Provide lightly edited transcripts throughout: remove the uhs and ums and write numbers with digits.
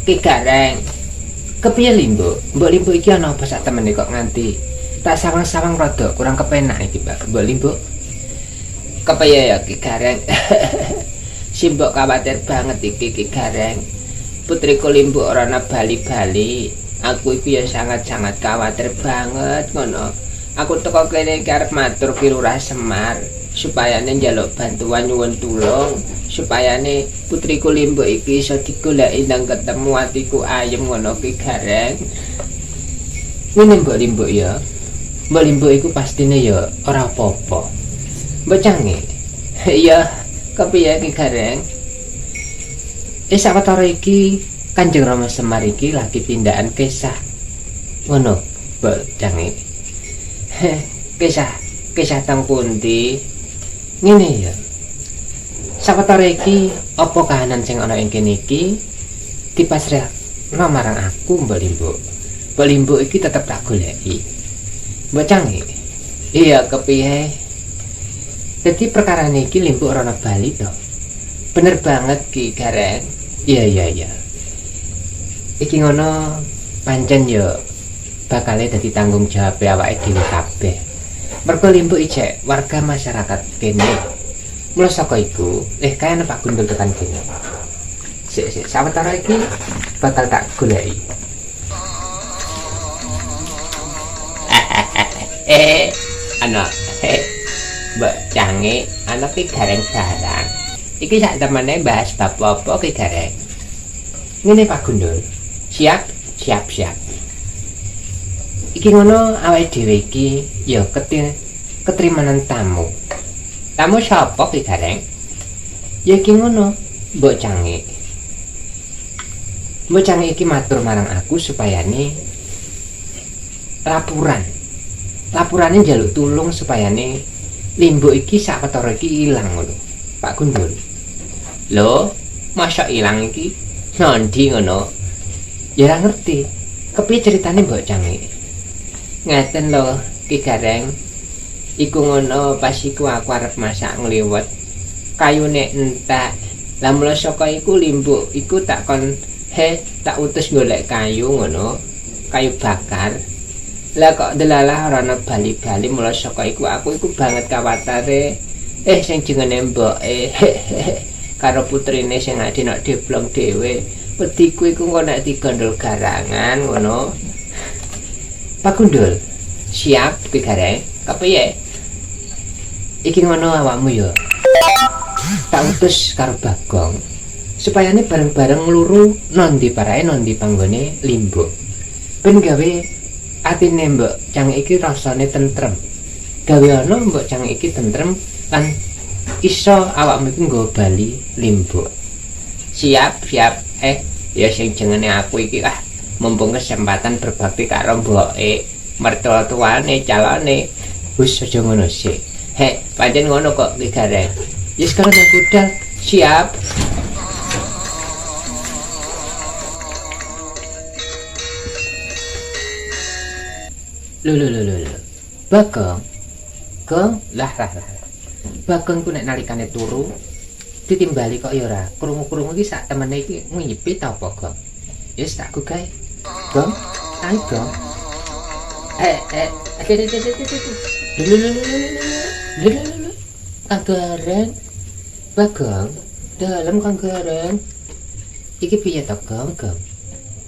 Ki Gareng. Kepiye Limbuk? Mbok Limbuk iki ana apa sak temene kok nganti tak sawang-sawang rada kurang kepenak iki, Mbak. Mbok Limbuk. Kepiye ya Ki Gareng? Simbok khawatir banget iki Ki Gareng. Putriku Limbuk ora ana bali-bali. Aku iki ya sangat-sangat khawatir banget ngono. Aku teko kene iki arep matur ki Lurah Semar supayane njaluk bantuan nyuwun tulung supayane putriku Limbuk iki iso digoleki nang ketemu atiku ayem ngono Ki Gareng. Ngene Mbok Limbuk ya. Mbok Limbuk iku pastine ya ora apa-apa. Mbok Cange. Iya, kepiye Ki Gareng? Sawetara iki Kanjeng Rama Semar iki lagi tindakan kisah. Ngono, Mbok Cange. Kisah teng pundi? Ngene ya. Sawetara iki apa kahanan sing ana ing kene iki dipasrahno marang aku Mbok Limbuk. Mbok Limbuk iki tetep tak goleki. Mbok Cange. Iya, kepiye? Dadi perkarane iki Limbuk ora ana bali to. Bener banget Ki Gareng. Iya iya iya. Iki ngono pancen yo bakale dadi tanggung jawab awake dhewe kabeh. Mergo Limbuk ijek warga masyarakat kene. Mula saka iku, kayane Pak Gundul tekan kene. Sik sik sawetara iki bakal tak goleki. Ana Mbok Cange, ana Ki Gareng barang. Iki sak temene bahas bab apa Ki Gareng? Ngene Pak Gundul. Siap, siap, siap. Iki ngono awake dhewe iki ya ketrimanan tamu. Tamu sapa Ki Gareng? Ya iki ngono, Mbok Cange. Mbok Cange iki matur marang aku supayane laporan. Lapurane njaluk tulung supayane Limbuk iki sawetara iki ilang ngono. Pak Gundul. Lho, masa ilang iki? Nandi ngono? Ya ora ngerti. Kepiye ceritane Mbok Cange? Ngaten lho, Ki Gareng. Iku ngono pas iku aku arep masak ngliwet. Kayune entek. Lah mula saka iku Limbuk iku tak kon tak utus golek kayu ngono. Kayu bakar. Lah kok delalah ora ana bali-bali mula saka iku aku iku banget kawatare. Sing jenenge mboke karo putrine sing adine deblong dhewe. Wediku iku engko nek digondol garangan ngono. Pak Gundul, siap Ki Gareng. Kepiye? Iki ngono awakmu ya. Tak utus karo Bagong supayane bareng-bareng ngluru nondi parae nondi panggone Limbuk. Ben gawe atine Mbok Cange iki rasane tentrem. Gawe ana Mbok Cange iki tentrem lan iso awakmu iki nggawa bali Limbuk. Siap, siap. Ya sing jenenge aku iki mumpung kesempatan berbakti karo mboke, mertua tuane, calone. Wis aja ngono sik. Hek, pancen ngono kok Ki Gareng. Ya sekarang aku udah siap. Lho lho lho lho. Bagong. Gong, lah lah lah. Bagong ku nek nalikane turu ditimbali kok ya ora. Krungu-krungu iki sak temene iki ngipi ta apa, Gong? Ya wis tak gugahe. Gong, ayo Gong. Lho lho lho lho lho lho. Kang Gareng. Bagong, dalem Kang Gareng. Iki piye to, Gong, Gong?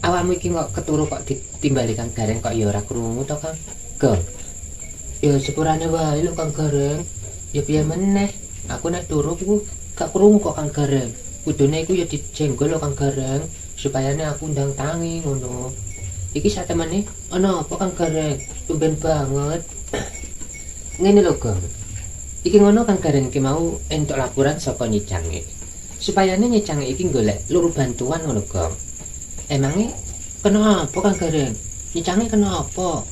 Awakmu iki kok keturu kok ditimbali Kang Gareng kok ya ora krungu to, Kang? Gong. Ya sepurane wae lho Kang Gareng. Ya piye meneh? Aku nek turu ku gak krungu kok Kang Gareng. Kudune iku ya dijenggol lho Kang Gareng supayane aku ndang tangi ngono. Iki satemene ana apa Kang Gareng? Tumben banget. Ngene lho, Gong. Iki ngono Kang Gareng iki mau entuk laporan saka Nyicange. Supayane Nyicange iki golek luru bantuan ngono, Gong. Emange kena apa Kang Gareng? Nyicange kena apa?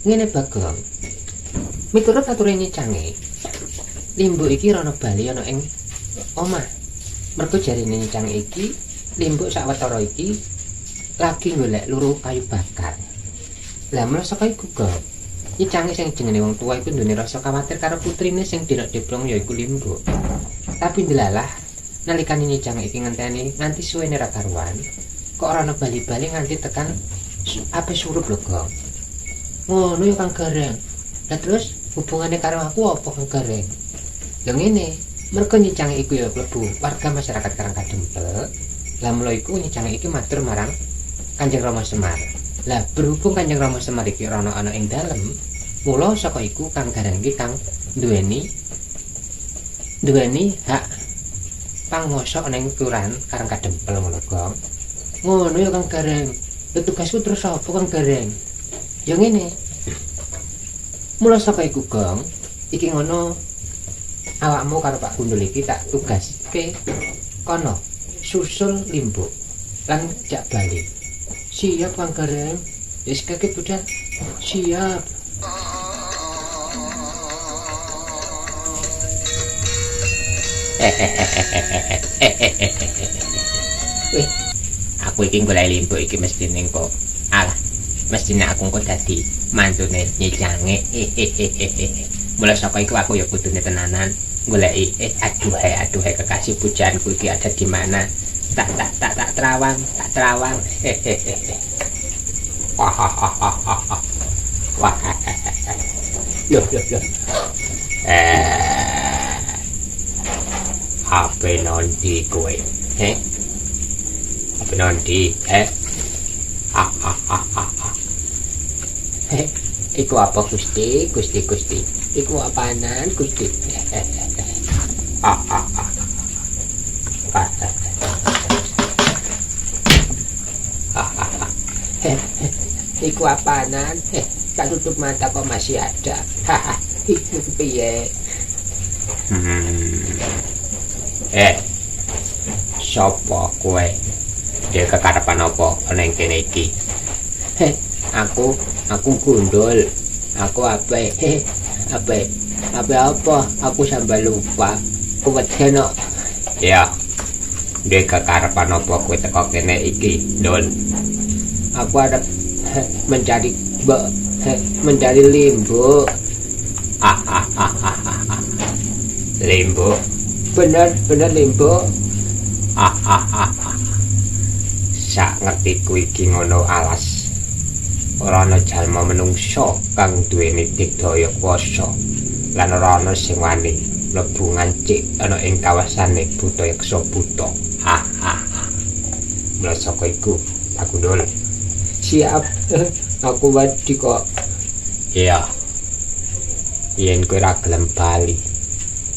Ngene Bagong. Miturut ature Nyicange, Limbuk iki rono bali ana ing omah. Mergo jarine Nyicange iki, Limbuk sawetara iki lagi golek luru kayu bakar. Lah mula saka iku, Gong. Nyi Cangik sing jenenge wong tuwa iku nduweni rasa kawatir karo putrine sing denok deblong ya iku Limbuk. Tapi ndelalah nalikane Nyi Cangik iki ngenteni nganti suwene ra karuan, kok ora ana bali-bali nganti tekan ape surup lho, Gong. Ngono ya Kang Gareng. Lah terus hubungane karo aku apa Kang Gareng? Lha ngene, mergo Nyi Cangik iku ya klebu warga masyarakat Karang Kadempel. Lah mula iku Nyi Cangik iki matur marang Kanjeng Rama Semar. Lah berhubung Kanjeng Rama Semar iki ora ana ing dalem, mula saka iku Kang Gareng iki kang duweni hak panguwasa ana ing Kelurahan Karang Kadempel ngono, Gong. Ngono ya Kang Gareng. Lah tugasku terus apa Kang Gareng? Ya ngene. Mula saka iku, Gong, iki ngono awakmu karo Pak Gundul iki tak tugaske kono susul Limbuk lan jak bali. Siap Kang Gareng. Wis keke budal. Siap. Wih, aku iki golek Limbuk iki mestine kok. Alah, mestine aku kok dadi mantune Nyi Cangik. Mula saka iku aku ya kudune tenanan goleki. Aduh kekasih pujaanku iki ada di mana? Tak terawang, tak terawang. Wah. Wah. Loh. Ape nanti kowe? He? Ape nanti? He? He, iku apa Gusti? Gusti. Iku apanan Gusti? Iku apanan? Tak tutup mata kok masih ada. Iku piye? Sapa kowe? Dia kekarepan apa ana ing kene iki? Aku gundul. Aku ape? Ape apa? Aku sampai lupa. Kuweden kok. Ya. Dia kekarepan apa kowe teko kene iki, Dul? Aku arep mencari Limbuk. Limbuk. Bener Limbuk. Sak ngertiku iki ngono alas. Ora ana jalma menungsa kang duweni digdaya kuwasa lan ora ana sing wani mlebu ngancik ana ing kawasane Buta Yaksa Buta. Mula saka iku Pak Gundul. Siap. Aku wedi kok. Iya. Yen kowe ora gelem bali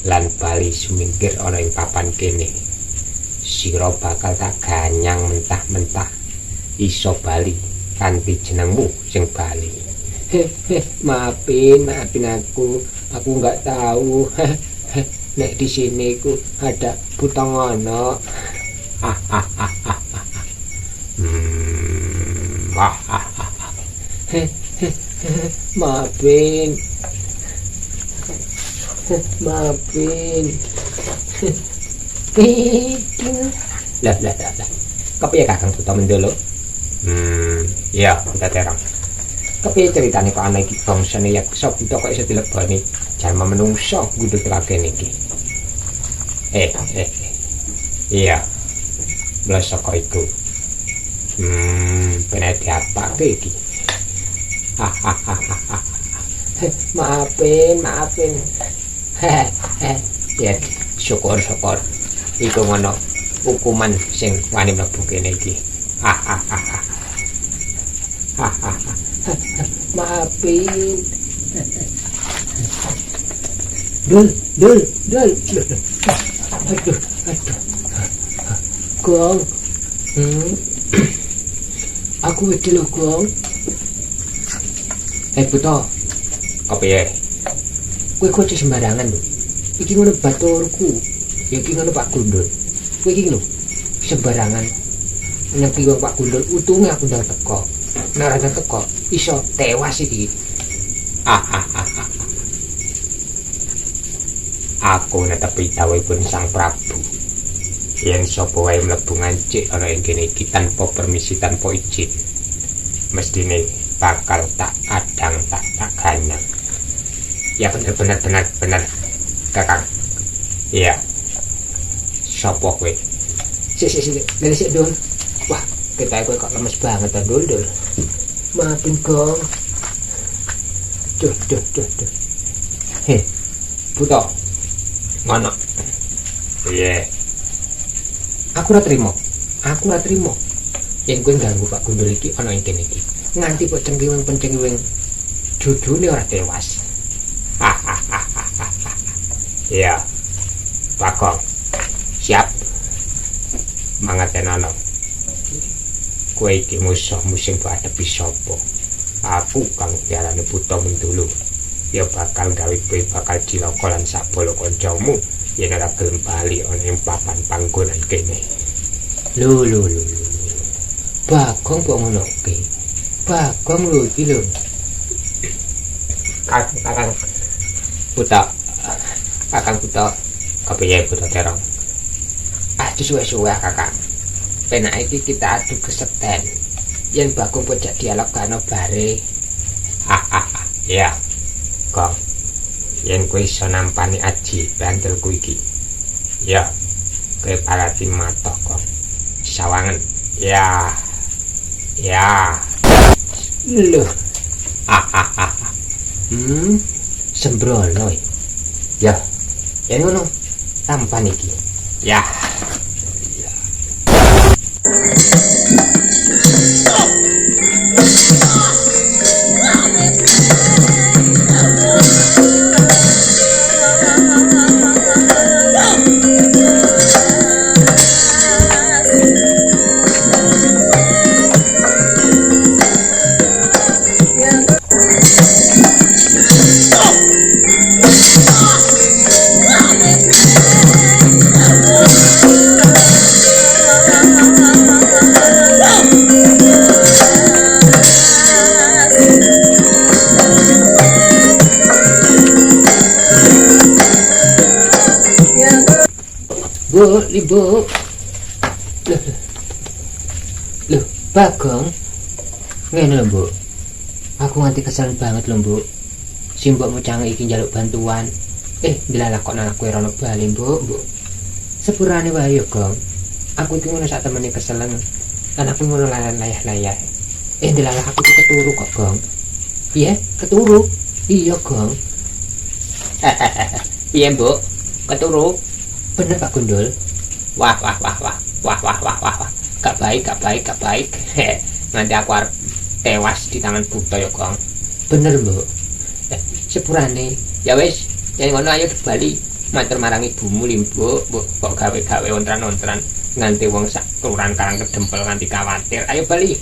lan bali sumingkir ana ing papan kene, sira bakal tak ganyang mentah-mentah iso bali kanthi jenengmu sing bali. Maafin aku. Aku nggak tahu. Nek di sini ku ada buta ngono. Maafin. Lah. Kepiye Kakang Buta Mendolo? Iya, Buta Terong. Kepiye ceritane kok ana iki bangsane Yaksa Buta kok iso dileboni jalma menungso gundul telagen iki? Iya. Mula saka iku. Bener diapake iki. Maafin. Ya, syukur. Iku ngono hukuman sing wani mlebu kene iki. Maafin. Dul. Aduh. Gong. Aku wedi lho, Gong. Buta. Kepiye? Kowe kok sembarangan lho. Iki ngono baturku. Ya iki ngono Pak Gundul. Kowe iki lho sembarangan. Nek iki Pak Gundul utunge aku ndang teko. Nek ora teko iso tewas iki. Aku netepi dawuhipun Sang Prabu. Yen sapa wae mlebu ngancik ana ing kene iki tanpa permisi, tanpa izin, mestine bakal tak adang, tak Ganang. Ya bener bener bener bener Kakang. Iya. Sopo kowe? Sik sik sik, ngene sik, Dul. Wah, kita kowe kok lemes banget ta, Dul, Dul. Maafin, Gong. Duh, duh, duh, duh. Heh. Buta. Ngono. Piye? Aku ora trimo. Aku ora trimo. Yen kowe ganggu Pak Gundul iki ana ing kene iki. Nganti kok cengkiwing pencengkiwing judune ora tewas. Iya. Bagong. Siap. Mangatenono. Kowe iki musuhmu sing mbok adepi sapa? Aku kang diarani Buta Mendulu. Ya bakal gawe kowe bakal cilaka lan sabala kancamu yen ora gelem bali ana ing papan panggonan kene. Lho lho lho lho. Bagong kok ngono ki? Bagong lho iki lho. Kakang Buta. Kakang Buta. Kepiye Buta Terong? Ah, suwe-suwe Kakang. Penak iki kita adu kesekten. Yen Bagong pojok dialog kano bare. Hahaha. Ya. Gong. Yen kowe iso nampani aji bantelku iki. Ya. Kowe parati matoh, Gong. Sawangen. Ya. Ya. Loh. Hahaha. Sembrono. Ya. Yen ngono, tampan iki. Ya. Bu, Ibu. Loh, loh, Bagong. Ngene lho, Bu. Aku nganti kesel banget lho, Bu. Simbok mucang iki njaluk bantuan. Dilalah kok nang kowe rono bali, Bu, Bu. Sepurane wae yo, Gong. Aku iki ngono sak temene keselen. Lan aku ngono layah-layah. Dilalah aku iki keturu kok, Gong. Piye? Keturu? Iya, Gong. Piye, Bu? Keturu? Bener Pak Gundul. Wah wah wah wah wah wah wah wah wah. Gak baik, gak baik, gak baik. Nanti aku arep tewas di tangan Buta ya, Gong. Bener, Mbok. Sepurane. Ya wis, yen ngono ayo bali matur marang ibumu Limbuk, mbok kok gawe-gawe ontran-ontran nganti wong sak kelurahan Karang Kedempel nganti khawatir. Ayo bali.